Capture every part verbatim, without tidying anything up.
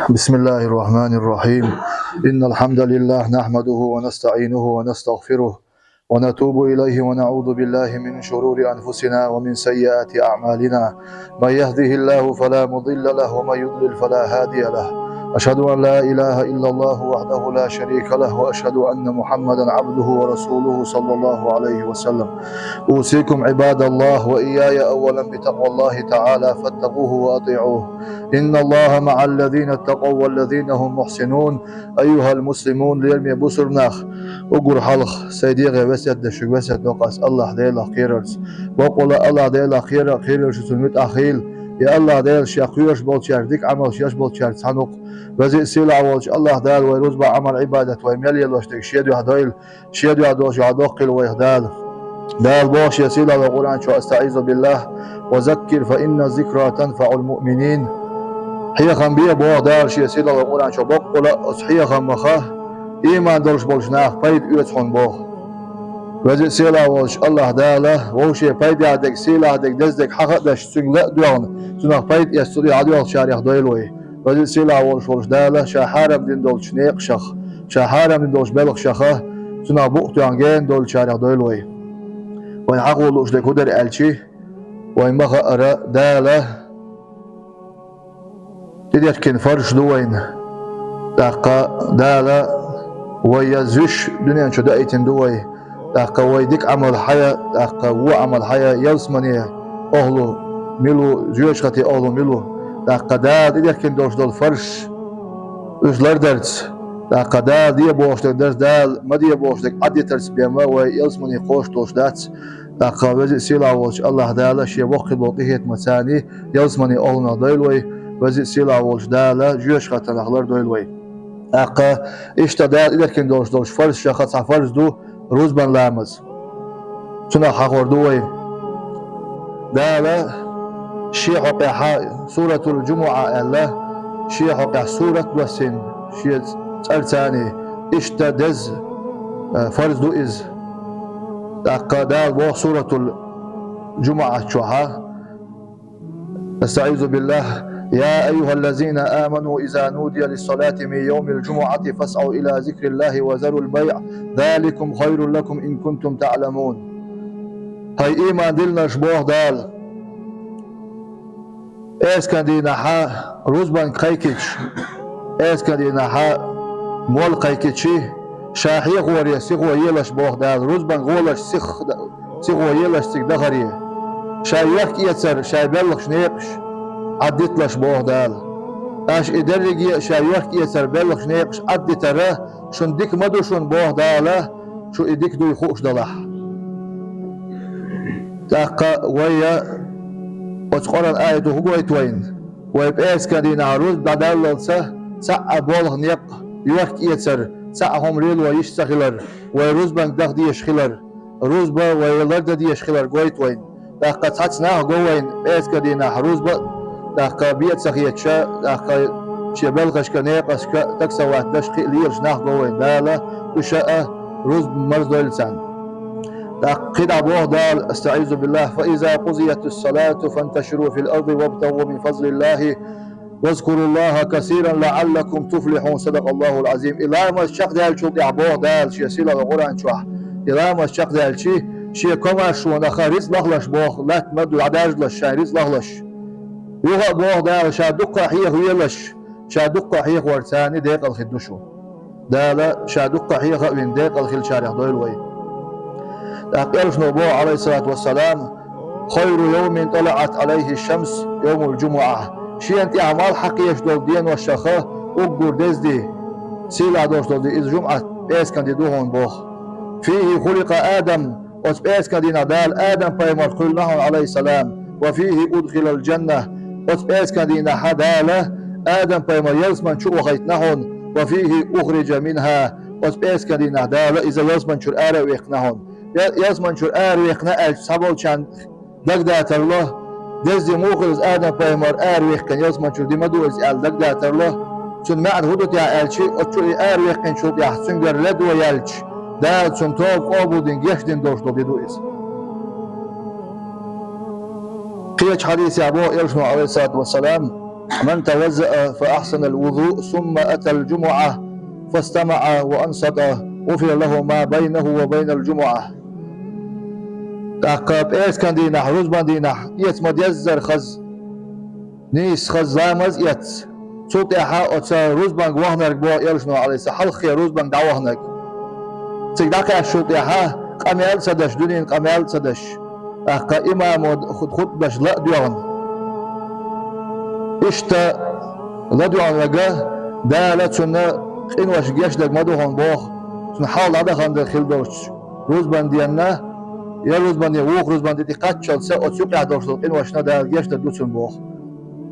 بسم الله الرحمن الرحيم. إن الحمد لله نحمده ونستعينه ونستغفره ونتوب إليه ونعوذ بالله من شرور أنفسنا ومن سيئات أعمالنا. من يهده الله فلا مضل له ومن يضلل فلا هادي له. أشهد أن لا إله إلا الله وحده لا شريك له وأشهد أن محمدا عبده ورسوله صلى الله عليه وسلم. أوصيكم عباد الله وإياي أولا بتقوى الله تعالى فاتقوه وأطيعوه. إن الله مع الذين اتقوا والذين هم محسنون. أيها المسلمون, лераме бусалба нах, уггар хьалха сай дегӀе весет деш шуьга весет до-кх аз АллахӀ Делах кхерарца. Боккъала АллахӀ Делах кхера, кхерар шу цунна муьтӀахь хийла. Я АллахӀ Дела, Шех кхоьруш болчаьрца, дика Ӏамалш еш болчаьрца хьанукх. Веза а сийлахь волчу АллахӀ Дала вай рузбан Ӏамал-Ӏибадат вай мел лелош дерг Шен дуьхьа дойла, Шен дуьхьа долуш ваьхьа доккхийла вайх Дала. Дала боху Шен сийлахь волчу Къуръан чохь: أستعيذ بالله وذكر فإن الذكرى تنفع المؤمنين. Хьехам бе, боху Дала Шен сийлахь волчу Къуръан чохь, боккъала оцу хьехамах ийман долуш болчу наха пайда оьцу хьуна боху. Веза а сийлахь волчу АллахӀ Дала вовшийн пайдехь дерг, сийлахь дерг, деза дерг хьаха а деш, цуьнга ла а доьгӀна, цунах пайда эцна цу тӀехь дӀадоьлхучарех дойла вай. Веза а сийлахь волуш волчу Дала Ша хьарам дина долчу некъашах, Ша хьарам дина долчу белхашаха цунах букъ тоьхна гена долчарех дойла вай. Вайн хьахо лууш дерг хӀун дара аьлчи, вайн ма-хаъара, Дала тӀедехкина фарзаш ду вайна. ТӀаккха Дала вай я зуьш дуьнен чу даийтина ду вай. ТӀаккха вай дика Ӏамал хьая, тӀаккха вон Ӏамал хьая, ялсамане охӀла мила ву, жоьжахатин охӀла мила ву. ТӀаккха Дала тӀедехкина долуш долу фарзаш, уьш лардарца, тӀаккха Дала де бохуш дерг дарца, Дала ма де бохуш дерг Ӏадитарца бен ма вай ялсамане кхочуш долуш дац. ТӀаккха Веза а сийлахь волчу АллахӀ Дала Шен воккхийла болу къинхетамца ялсамане охӀланах дойла вай, Веза а сийлахь волчу Дала жоьжахатинах лардойла вай. ТӀаккха иштта Дала тӀедехкина долуш долчу фарзашах цхьа фарз ду рузбан ламаз. Цунах хьахор ду вай. Дала Шен хьокъехь, Суратул-ЖумуӀа аьлла, Шен хьокъехь сурат доссийна, Шен цӀарца, иштта деза, э, фарз ду иза. ТӀаккха Дала боху Суратул-ЖумуӀа чохь: أستعيذ بالله. يا أيها الذين آمنوا إذا نودي للصلاة من يوم الجمعة فاسعوا إلى ذكر الله وذروا البيع ذلكم خير لكم إن كنتم تعلمون. ХӀай ийман диллинарш, боху Дала, пӀераскан дийнахь рузбанга кхайкхича, пӀераскан дийнахь молла кхайкхича, ша хьехоре сихо елаш, боху Дала, рузбанга гӀолаш сих-, сихо елаш цига дахаре. Ша йохк-эцар, шайн белхаш, некъаш Ӏаддиталаш, боху Дала. Аша и дерриге а ша йохк-эцар, белхаш, некъаш Ӏаддитар шуна дика ма ду шуна, боху Дала, шу и дика дуй хууш далахь. ТӀаккха вай оцу Къуръан аято хӀун гойту вайна? Вай пӀераскан дийнахь рузба дӀадаллалца цхьа а болх, некъ, йохк-эцар, цхьа а хӀума лело йиш ца хилар, вай рузбанга даха дезаш хилар, рузба вай лардан дезаш хилар гойту вайна. ТӀаккха цхьацца нах го вайна пӀераскан дийнахь рузба а, тӀаккха бен а ца хеташ, тӀаккха шен белхашка, некъашка таг ца хӀоттадеш кхин а лелаш нах го вайна. Дала уьш а, рузба марздойла царна. ТӀаккха кхидӀа боху Дала: أستعيذ بالله. فإذا قضيت الصلاة فانتشروا في الأرض وابتغوا من فضل الله واذكروا الله كثيرا لعلكم تفلحون. صدق الله العظيم. И ламаз чекхдаьллачул тӀаьхьа боху Дала Шен сийлахь волчу Къуръан чохь, и ламаз чекхдаьлча, шен комаьршонах рицкъ лахалаш боху, латта ма-даржалаш шайн рицкъ лахалаш. Юха а боху Дала, ша дуккха а хьеха велаш, ша дуккха а хьехорца декъала хир ду шу. Дала Ша дуккха а хьеха а вина, декъала хиллачарех дойла вай. ТӀаккха элчано боху, Ӏалайхиссалату вассалам: خير يوم طلعت عليه الشمس يوم الجمعة. Шена тӀехь малх хьакхаьчна долу деношха уггар деза де, сийлахь долуш долу де, иза жумӀат, пӀераскан де ду хьуна боху. فيه خلق آدم. Оцу пӀераскан дийнахь Дала Адам-пайхамар кхоьллина хьуна, Ӏалайхиссалам. وفيه أدخل الجنة. Оцу пӀераскан дийнахь Дала Адам-пайхамар ялсамани чу а вахийтина хьуна. وفيه أخرج منها. Оцу пӀераскан дийнахь Дала иза ялсамани чуьра ара а ваьккхина хьуна. Я-, ялсамани чуьра ара ваьккхина аьлча, цхьаболчарна дагадатарло, деза де муха хир иза, Адам-пайхамар ара ваьккхина ялсамани чуьра де ма ду иза аьлла дагадатарло. Цуьнан маьӀна хӀун ду те аьлча, оцу чуьра и ара ваьккхинчул тӀаьхьа цуьнгара ледо яьлча, Дала цуьнан тоба къобалдина, гечдина долуш долу де ду иза. Кхечу хьадисехь боху элчано, Ӏалайхиссалату вассалам: من توضأ فأحسن الوضوء ثم أتى الجمعة فاستمع وأنصت غفر له ما بينه وبين الجمعة. ТӀаккха пӀераскан дийнахь, рузбан дийнахь, эца ма-деззара хаза, нийса хаза ламаз эцца. Цул тӀаьхьа оцу рузбанга ваханарг боху элчано, Ӏалайхиссалам, хьалххе рузбанга дӀаваханарг. Цига дӀакхаьччул тӀаьхьа къамел а ца деш, дуьненан къамел а ца деш, тӀаккха имамо ху-, хутбаш ла а доьгӀна. Иштта ладоьгӀнарг Дала цунна къинош гечдерг ма ду хьуна боху, цунна хьал дӀадахана хила долчу рузбан денна, я рузбан ден вукху рузбан де тӀекхаччалца оцу юкъехь долуш долу къиношна Дала гечдерг ду цунна боху.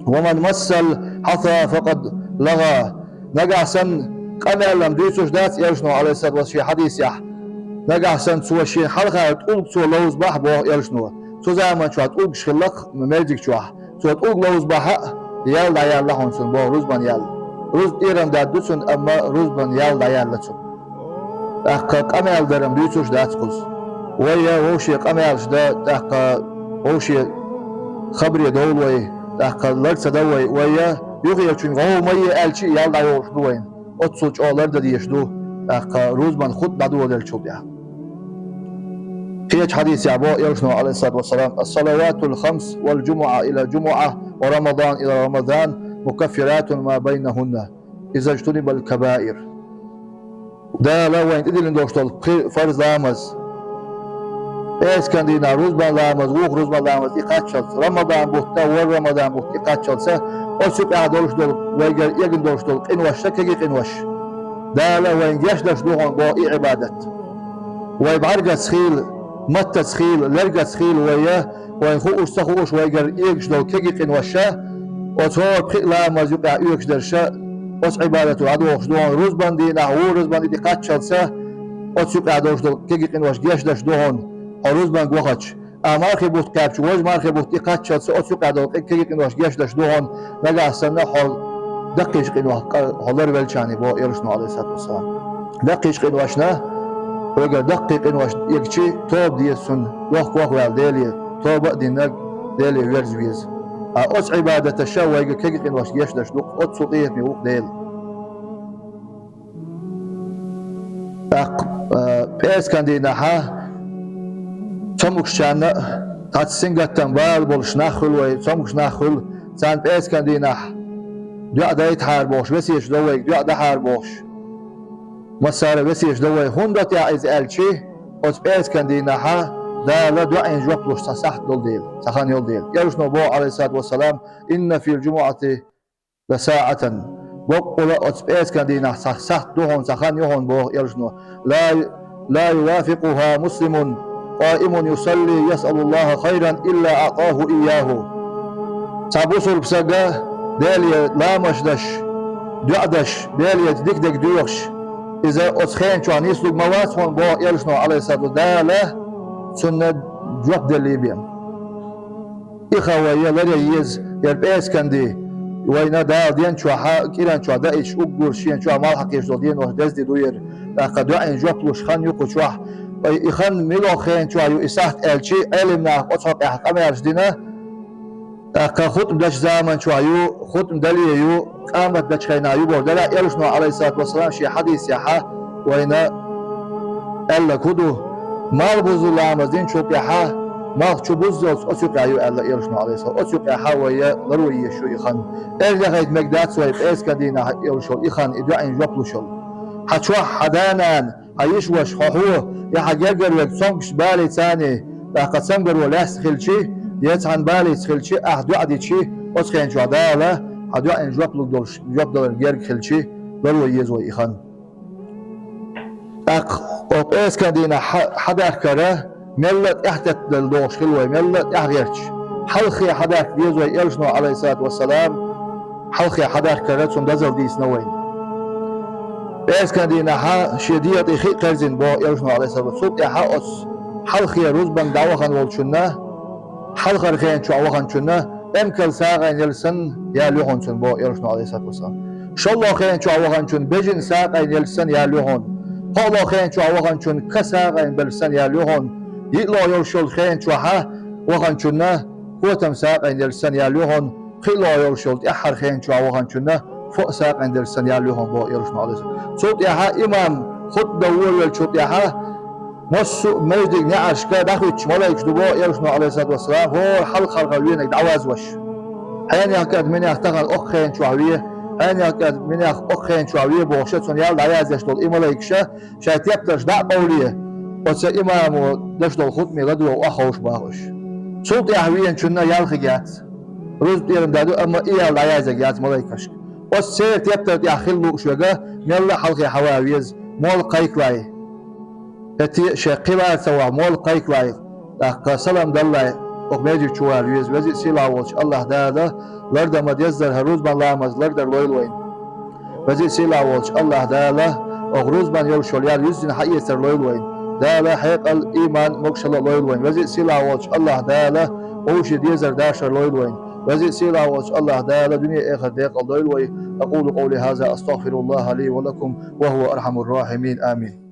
«Ва ман массал хьаса факъад лагӀа». Нагахь санна къамел-м дуьйцуш дац элчано, Ӏалайхиссалату вассалам, шен хьадисехь. Нагахь санна цо шен хьалхара тӀулг цо ловза бахь боху элчано. Цу заман чохь тӀулгаш хилла-кх мерзиг чохь. Цо тӀулг ловза бахь а, ял дӀаяьлла хьуна цунна боху, рузбан ял. Рузба тӀерам дад ду цунна, амма рузбан ял дӀаяьлла цунна. ТӀаккха къамел дар-м дуьйцуш дац кхуза. Вай я вовше къамелаш дан, тӀаккха вовше хабаре довла вай, тӀаккха лар ца дан вай, вай я юххерчуьнга гӀовгӀа ма е аьлча а ял дӀайолуш ду вайна. Оццул чӀогӀа лар дан дезаш ду, тӀаккха рузбан хутба дӀадоладелчул тӀаьхьа. Кхечу хьадисехь боху элчано, Ӏалайхиссалату вассалам: «Ас-салаватул хамс вал джумуа иля джумуа ва Рамадан иля Рамадан мукаффиратун ма байнахунна, иза джтунибал кабаир». Дала вайна тӀедиллина долуш долу пхи фарз ламаз, пӀераскан дийнахь рузбан ламаз, вукху рузбан ламаз тӀекхаччалц, Рамадан бутт а, ворхӀ Рамадан бутт тӀекхаччалца, оцу юкъехь долуш долу, вайгара эгна долуш долу къиношна, кегий къинош, Дала вайна гечдеш ду хьуна боху и Ӏибадат. Вай бӀаьргаца хийла, маттаца хийла, лергаца хийла вай я, вайна хууш, ца хууш, вайгара эгаш долу кегий къинош а, оцу хӀора пхи а ламаз юкъехь оьшуш дерш а, оцу Ӏибадато дӀадохуш ду хьуна, рузбан дийнахь, вукху рузбан де тӀекхаччалца, оцу юкъехь долуш долу кегий къинош гечдеш ду хьуна, хьо рузбанга вахача. А мархи бутт кхаьбча, важа мархи бутт тӀекхаччалца, оцу юкъехь долу кегий къинош гечдеш ду хьуна, нагахь санна хьо даккхийчу къинойх къа-, хьо ларвелча, боху элчано, Ӏалайхиссалату вассалам. Даккхийчу къиношна, вайгара даккхий къинош эгчи, тоба деза цунна, дохко а ваьлла Деле, тоба а динарг Деле верза веза. А оцу Ӏибадаташа вайга кегий къинош гечдеш ду, оццул къинхетаме ву-кх Дела. ТӀаккха, а, пӀераскан дийнахьа цомгушчарна а, цхьацца сингаттам бала болуш нах хуьлу вай, цомгуш нах хуьлу, царна пӀераскан дийнахь доӀа дайтахьара бохуш, весеташ до вайга, доӀа дахьара бохуш. Массара а весеташ до вай, хӀунда до тӀехь иза аьлчи, оцу пӀераскан дийнахьа Дала доӀийн жоп луш цхьа сахьт долу дела, цхьа хан йолу дела. Элчано боху, Ӏалайхиссалату вассалам: «Инна фил джумуати ла саӀатан». Боккъала а оцу пӀераскан дийнахь цхьа сахьт ду хьуна, цхьа хан ю хьуна, боху элчано. «Ла, ла ювафикъуха муслимун, къаимун юсалли, ясъалуллаха хайран, илла аӀтаху ийяху». Цхьа бусулба стаг Деле ламаш деш, доӀа деш, Деле дика дерг доьхуш, иза оцу хенан чохь нислург ма вац хьуна, боху элчано, Ӏалайхиссалату, Дала цунна жоп деллий бен. И хан вай ларъян еза, яра пӀераскан де, вайна Дала ден чохь, кӀиран чохь даийташ уггар шен чохь мел хьакхийча долу денош деза де ду яра, тӀаккха доӀийн жоп луш хан ю кху чохь. Вай и хан муьлха хенан чохь ю и сахьт аьлчи, Ӏелам наха оцу хьокъехь къамелаш дина, тӀаккха хутӀба дечу заман чохь ю, хутӀба дале ю, къамат дечу хенахь ю боху. Делахь элчано, Ӏалайхиссалату вассалам, шен хьадисехьа вайна аьлларг хӀун ду? Малх буззу ламаз динчул тӀаьхьа, малх чу буззалц оцу юкъехь ю аьлла элчано, Ӏалайхиссалам. Оцу юкъехьа вай ларъян езаш ю и хан. Эрна яхийта мегаш дац вай пӀераскан дийнахь йолуш йолу и хан, и доӀийн жоп луш йолу. Хьан чохь, хьан да-нана, хьан йиша-ваша, хьо, хьо, я хьан гергара верг цомгуш балий царний, тӀаккха цамгаро лаьцна хилчи, я цхьана балийца хилчи, ахь доӀа дичи, оцу хенан чохь Дала хьан доӀийн жоп луш долуш, жоп даларна герга хилчи, ларъян еза вай и хан. ТӀаккха оцу пӀераскан дийнахь хьа-, хьадахкара, мелла а тӀаьхьатеттадала догӀуш хила вай, мелла а тӀаьхьагӀерташ. Хьалххе хьадаха деза вай, элчано, Ӏалайхиссалату вассалам, хьалххе хьадахкара цунна дозалла дийцина вайна. ПӀераскан дийнахьа шен дегӀа тӀе хи а кхерзина, боху элчано, Ӏалайхиссалату, цул тӀаьхьа оцу хьалххе рузбанга дӀавахана волчунна, хьалхара хенан чохь ваханчунна, эмкал сагӀина елла санна ял ю хьуна цунна, боху элчано, Ӏалайхиссалату вассалам. ШолгӀа хенан чохь ваханчунна бежана сагӀина елла санна ял ю хьуна. КхоалгӀа хенан чохь ваханчунна ка сагӀина белла санна ял ю хьуна. ЙиълагӀа йолуш йолу хенан чохьа ваханчунна котам сагӀина елла санна ял ю хьуна. Кхиълагӏа йолуш йолу тӏаьххьара хенан чохь ваханчунна фо а сагӏина дерг санна ял ю хьуна боху элчано, алейхиссалам. Цул тӀаьхьа имам хутба дан волавеллачул тӀаьхьа массо а маьждиг неӀаршка дӀахуьттуш малайкаш ду боху элчано, алейхиссалату вассалам, хӀора хьалхархо венарг дӀавазвеш. Хьенех кӀант минех тахана окху хенан чохь ве, хьенех кӀант минех окху хенан чохь ве бохуша, цунна ял дӀаяздеш долу и малайкаша, шайн тептарш дӀа а къовле, оцу имамо деш долу хутбе ладогӀа охьаховшу боху уьш. Цул тӀаьхьа веначунна ял хиг яц. Рузба тӀера дан ду, амма и ял дӀаязъян яц малайкашка. Оцу церан тептар тӀехь хила лууш верг, мелла а хьалхе хьава веза, молла кхайкалахь. ХӀетте а шен кхин вар ца вахь, молла кхайкалахь. ТӀаккха салам даллалц, окху маьждиг чу вала веза. Веза а, сийлахь волчу АллахӀ Дала лардан ма-деззара хӀара рузбан ламаз лардар лойла вайна. Веза а, сийлахь волчу АллахӀ Дала окху рузбан йолуш йолу ял юьззина хьаэцар лойла вайна. Дала хьекъал, иман, могушалла лойла вайна. Веза а, сийлахь волчу АллахӀ Дала вовшийн дезар дашар лойла вайна. Веза а, сийлахь волчу АллахӀ Дала дуьне-эхарт декъал дойла вай. أقول قولي هذا أستغفر الله لي ولكم وهو أرحم الراحمين. آمين.